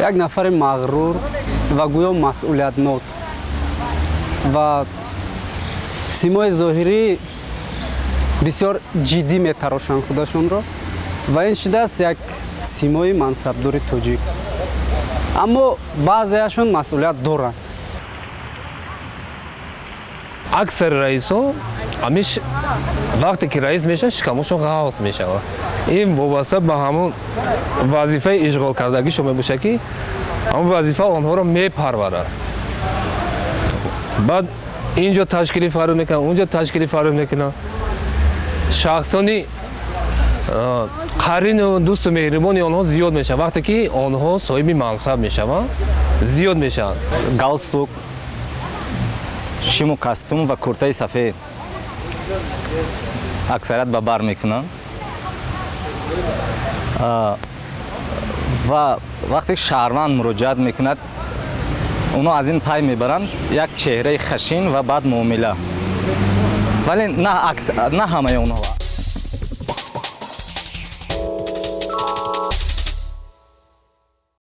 Як нафари мағрур ва гӯё масъулиятнок ва симои зоҳирӣ бисёр ҷиддӣ метарошанд худашонро ва ин шудааст як симои мансабдори тоҷик, аммо баъзеашон масъулият доранд. Аксари раисо ҳамиш вақте ки раис мешаванд, шикамошон ғавс мешавад. Ин вобаста ба ҳамон вазифаи ишғолкардагишон мебошад, ки ҳамон вазифа онҳоро мепарварад. Баъд ин ҷо ташкили фарӯ мекунанд, он ҷо ташкили фарӯ мекунанд. Шахсони қарину дӯсту меҳрибони онҳо зиёд мешавад. Вақте ки онҳо соҳиби мансаб мешаванд, зиёд мешаванд. Галстук, шиму костюм ва куртаи сафед аксарият ба бар мекунанд ва вақте ки шаҳрванд муроҷиат мекунад, онҳо аз ин пай мебаранд, як чеҳраи хашин ва бадмуомила, вале на ҳамаи онҳо.